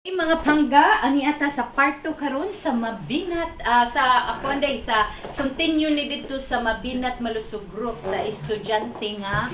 Mga pangga, ani ata sa part 2 karon sa Mabinat, sa ako anday sa continue ni didto sa Mabinat Malusog Group sa estudyante nga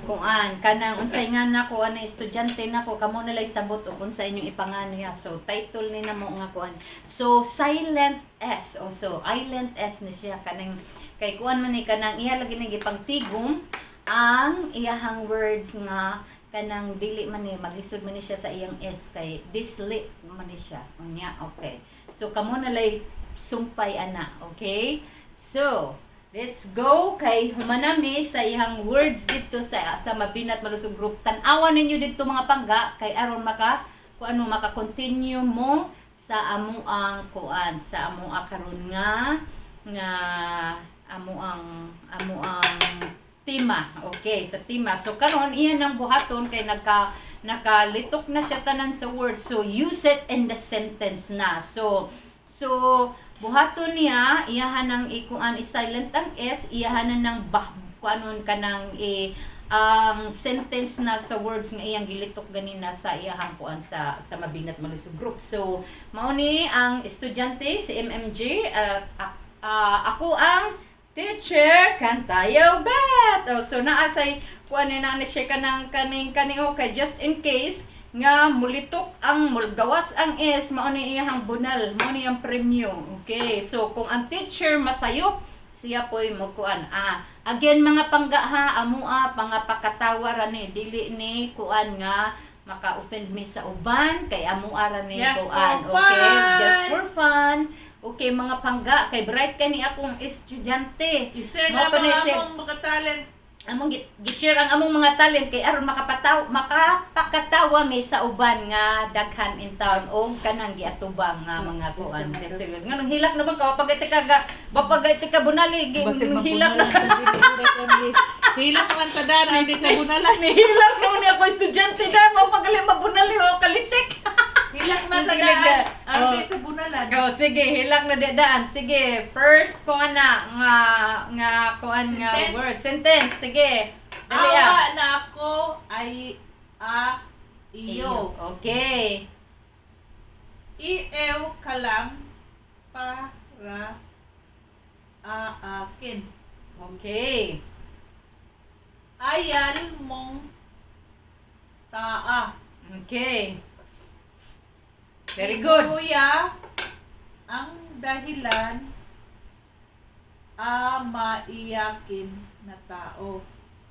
kuan kanang unsay nga nako ana estudyante nako, kamo nalay sabot og unsa inyong ipanganiya. So title ni namo nga kuan, so silent S o so island S ni siya, kanang kay kuan man ni kanang iya lagi nang gipangtigom ang iyahang words nga kanang dili man ni maglisod man ni siya sa iyang S kay disli man ni siya unya. Okay, so kamo na lay sumpay ana. Okay, so let's go kay humanami sa iyang words dito sa Mabinat Malusog Group. Tan-awan ninyo dito, mga pangga, kay aron maka kung ano maka-continue mo sa amo ang kuan sa amo karon nga nga amo ang tema. Okay, sa tema. So karon iyan ang buhaton kay nakalitok na siya tanan sa words. So use it in the sentence na. So buhaton niya iyahan ang ikuan, i-silent ang S, iyahan na ng bah kuanon kanang i ang sentence na sa words nga iyang gilitok ganina sa iyahang kuan sa Mabinat Malusog Group. So mao ni ang estudyante si MMG, ako ang teacher Kantayo Bet. Oh, so naa say kuan ni na siya kanang kaning kaning, okay, just in case nga mulitok ang mulgawas ang S, mao ni iyang bunal, mao ni ang premyo. Okay, so kung ang teacher masayop, siya po'y mo kuan. Again, mga pangga ha, amua pangapakatawa ra ni, dili ni kuan nga maka-offend mi sa uban kay amua ra ni Just kuan. For Okay, fun. just for fun. Okay, mga pangga, kay bright kani akong estudyante. I-share Mao na pa ni mga siya. among mga talent. Among gi-share ang among mga talent kay aron makapataw makapakatawa mi sa uban nga daghan in town o kanang giatubang nga mga kuan. Kay serious nganong hilak naman ka pag ka ga pag ka bunali Basig hilak na. Hilak man tadan ang dito bunalan. Nihilak mo ni ako estudyante dan mo pagali mabunali o kalitik. Hilak na Sige, tadan da. ang Oh. dito bunalan. Oh, sige, hilak na daan. Sige, first ko na nga nga kuan nga Sentence. word sentence. Sige. Dali ah. Awa na ako ay a iyo. Okay. Iew ka lang para a akin. Okay. Ayal mong taa. Okay. Very good. Kuya, ang dahilan a maiyakin na tao.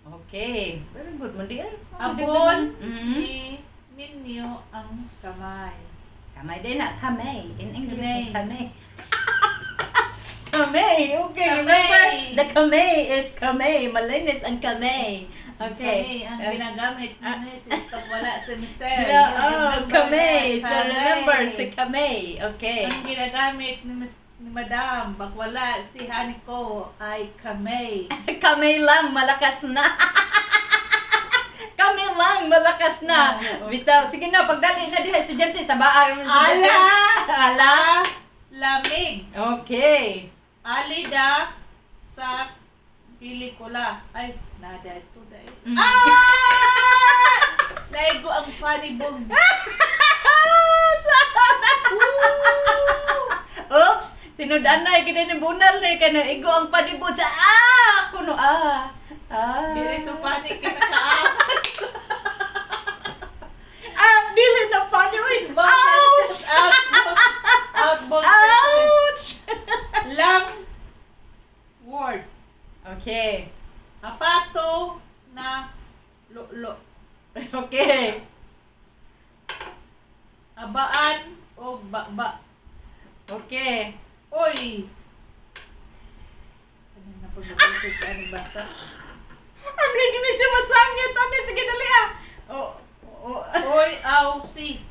Okay. Very good. Mandi ay. Abon Mhm. ni ninyo ang kamay. Kamay din na. Kamay. In English, Kamay. kamay. Kamay. Okay. Kamay. Remember, the kamay is kamay. Malinis ang kamay. Okay. Kamay ang ginagamit ni Mrs. pag wala si Mr. Yeah, You oh, remember kamay. that, So remember, si kamay. Okay. Ang ginagamit ni Madam pag wala si Haniko ay kamay. Kamay lang, malakas na. Kami lang, malakas na. Oo. Bitaw. Sige na, pagdali na diha, estudyante, sa baa. Ala! Ala. Lamig. Okay. Alida sa pelikula. Ay, nada ito dahil. Ah! Naigo ang funny bone. Oops! Tinud-an na, kina ni bunal na, kaya igo ang panibot sa kuno ah. Ah. Dili to funny ka naka. Ah, dili na funny. Uy. Ouch! Out, out, out. Ouch! Lang word. Okay. Apato na lo. Okay. Abaan o ba. Okay. Oy! Ano na pag-uusap ka ano basa? Ano yung gini siya masangit? Ano? Sige, dali ah. Oh. Oy, aw, si.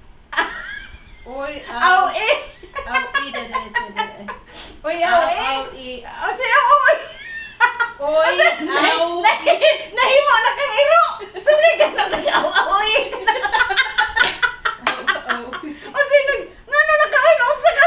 Oy, Aw, aw. eh. Aw, i. Dali, dali, dali. Uy, aw, Aw, eh. aw, i. Aw, siya, aw, eh. Oy, aw. Nahimo na kang iro. Sumli ka na kasi aw, aw, eh. Aw, aw. Kasi nag, ngano na ka, ano, unsa ka?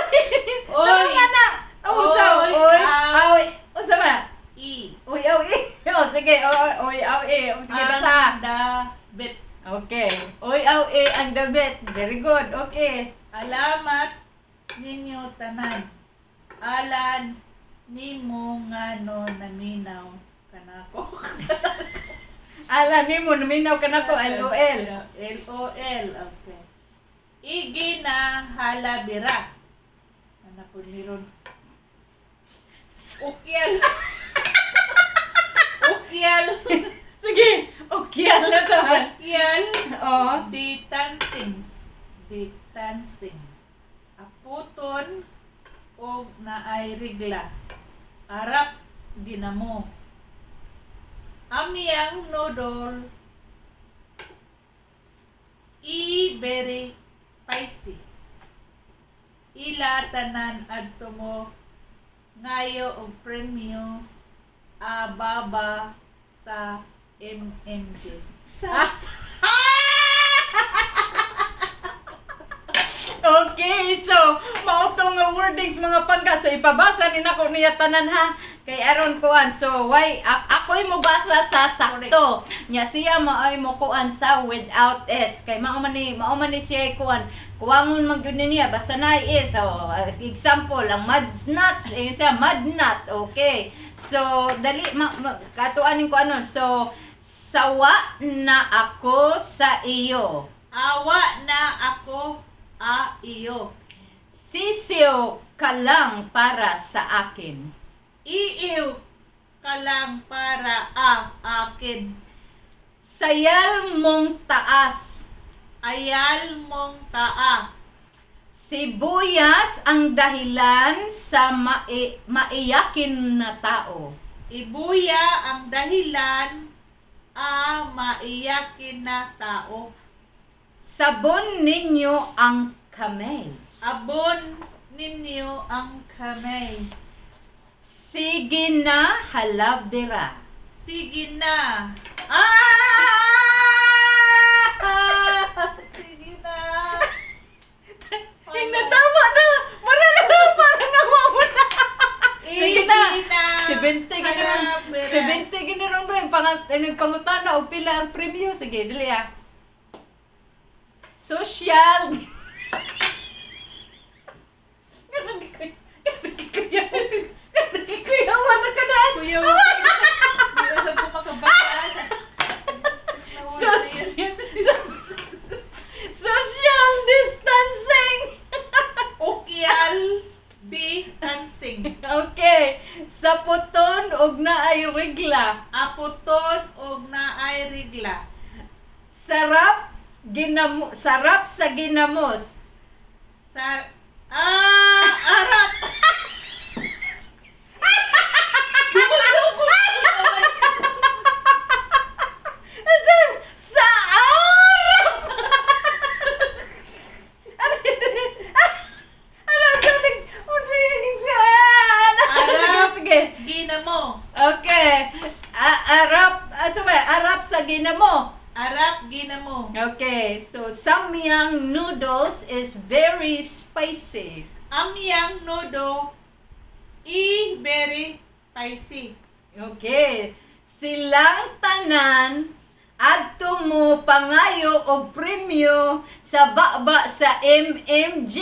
Oy. Tama nga na. Aw, unsa, Oy, oy, aw. aw, eh. Unsa ba? I. Uy, aw, eh. Oh, sige, oy, oy, aw, eh. Sige, basa. Ang dabit. Okay. Oy, aw, eh, ang dabit. Very good. Okay. Alamat ninyo tanan. Alan nimo ngano naminaw kanako. Ala nimo naminaw kanako, LOL. LOL, okay. Igi na halabira. Ano po ni ron? Ukyal. Ukyal. Sige, okay na to. Ukyal. Oh. Ditansing. Ditansing. Aputon og naay rigla. Arap ginamo. Amyang noodle i very spicy. Ila tanan adto mo ngayo og premyo ababa sa MMG. Sa Okay, so mao to nga wordings, mga pangga. So ipabasa ni nako niya tanan ha. Kay aron kuan. So why ako'y mobasa sa sakto. Nya siya maoy mo kuan sa without s. Kay mao man ni siya kuan. Kuwangon man gyud ni niya basta na is. So example ang mads nuts, eh, siya mad nut. Okay. So dali ma, ma katuanin ko anon. So sawa na ako sa iyo. Awa na ako a iyo. Sisiw ka lang para sa akin. Iiw ka lang para a akin. Sayal mong taas. Ayal mong taa. Sibuyas ang dahilan sa maiyakin na tao. Ibuya ang dahilan a maiyakin na tao. Sabon ninyo ang kamay. Abon ninyo ang kamay. Sige na, halabira. Sige na. Ah! Sige na. Yung tama na! Wala na! Parang awa mo na! Sige na. 70 giniron. Halabira. 70 giniron ba yung pangutana o pila ang premyo? Sige, dili ah. Social. Kuya, wala ka na. Kuya, wala na ko makabasa. Social distancing. Ukyal di tansing. Okay. Sa puton og naay regla. Aputon og naay rigla. Sarap sa ginamos. Sa ah arap. Sa arap. Ano yun? Ano sa nag Unsa yun sa ano? Arap. Sige, sige. Ginamo. Okay. Arap, asa ba? Arap sa ginamo. Arap ginamo. Okay, so samyang noodles is very spicy. Amyang nodo i very spicy. Okay. Silang tanan adto mo pangayo og premyo sa baba sa MMG.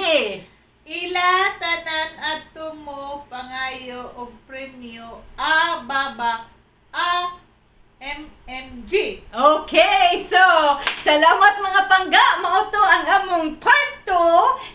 Ila tanan adto mo pangayo og premyo a baba a MMG. Okay, so salamat, mga pangga. Mao to ang among part 2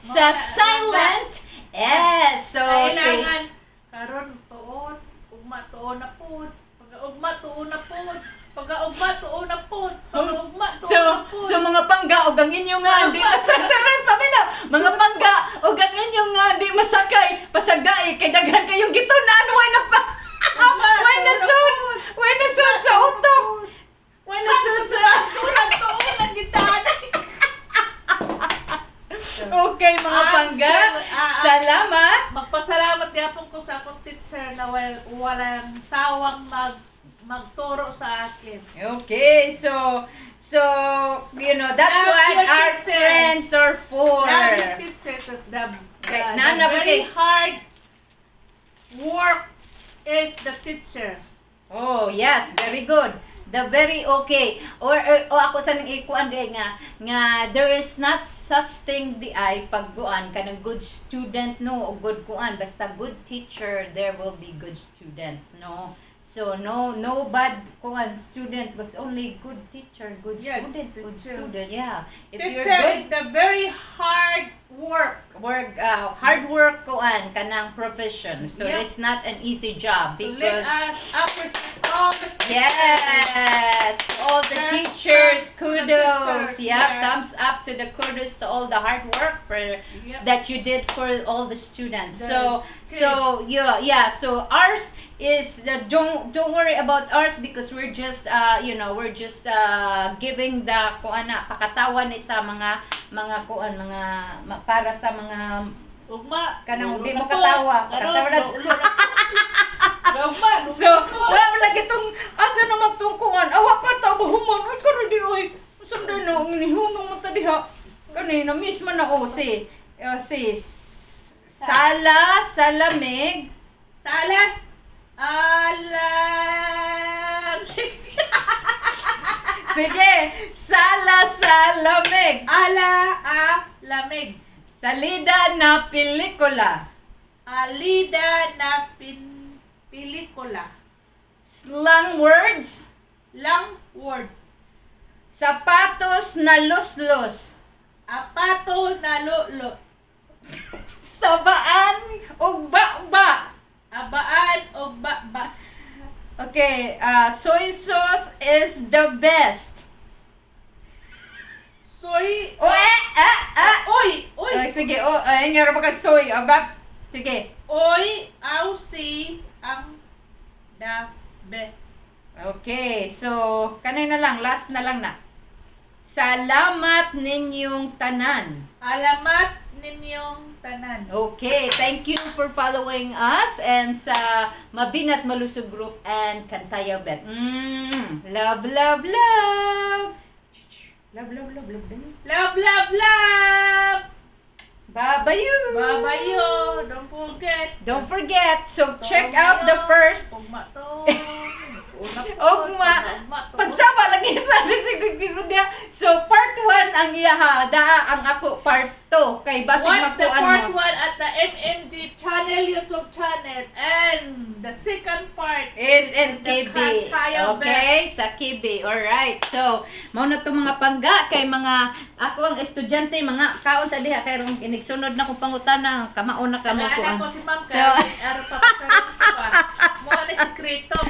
sa silent S. So, say, Kailangan karon tuon, ugma tuon na pud. Pag-ugma tuon na pud. Pag-ugma tuon na pud. Pag-ugma tuon So, na pud. so mga pangga og ang inyo nga di sa taras paminaw. Mga pangga og ang inyo nga di masakay pasagdai kay daghan kayong gitun-an way na pa. Way na sud. Way na sud sa utok. Way na sud sa Tuon tuon lang gitaan. Okay, mga pangga. Salamat. Magpasalamat gyapon ko sa akong teacher na walang sawang magturo sa akin. Okay, so that's Love what your our teacher. friends are for. Love your teacher 'cause Okay, the nana, very okay. hard work is the teacher. Oh, yes, very good. The very okay. Or o ako sa nang ikuan di nga there is not such thing di ay pagkuan kanang good student, no, o good kuan, basta good teacher, there will be good students, no? So no bad kuan student, was only good teacher, good student, good teacher. student. Yeah. If you're Teacher good is the very hard work. Work, hard work kuan kanang profession. So it's not an easy job So let because us appreciate all the teachers. Yes, to all the Thumbs teachers, up to the kudos. teachers, Yeah, yes. thumbs up to the kudos to all the hard work for that you did for all the students. The So so kids. yeah. So ours is the don't worry about ours because we're just we're just giving the kuan na pakatawa ni sa mga kuan mga para sa mga Ugma. Kanang Ulo di na mo po. katawa. Karon, Katawa na- ulo na po. Ugma, ulo So, na po. wala mo lagi tong, asa naman tong kuan? Awa pa ta, bahuman. Uy, karon di, uy. Sundan na, ang nihunong mo ta diha. Kani, na-miss man na, oh, si, Sala, Salamig, Salas. Alam. Sige, Sala, Salamig. Ala, a, lamig. Salida na pelikula. Alida na pin, pelikula. Slang words. Lang word. Sapatos na luslos. Apato na lolo. Sabaan o ba-ba. Abaan o ba-ba. Okay, soy sauce is the best. Soy. Oh, eh, ah, ah. Oy, oy. Ay, sige, oh, ay, nga ba ka soy, oh, ba? Sige. Oy, aw, si, ang, da, be. Okay, so, kanay na lang, last na lang na. Salamat ninyong tanan. Alamat ninyong tanan. Okay, thank you for following us and sa Mabinat Malusog Group and Kantaya Bet. Love, love, love. Love, love, love, love. Love, love, love! Babayu! Babayo! Don't forget. Don't forget, so check out the first Ugma to. Una po. Ugma. Ugma to. Pagsama lagi sa niya. So part 1 ang iyaha, daa ang ako part 2 kay basig Watch the makuan first mo. one at the MMG channel, YouTube channel, and the second part Is in the KB. Kantaya Okay, sa KB. Alright. So, mao na to, mga pangga, kay mga ako ang estudyante mga kaon sa diha kay rong inigsunod na kong pangutana kamao na kamo ko Tagaan ang ako si ma'am So- kay araw pa pa. Mo ni sekreto.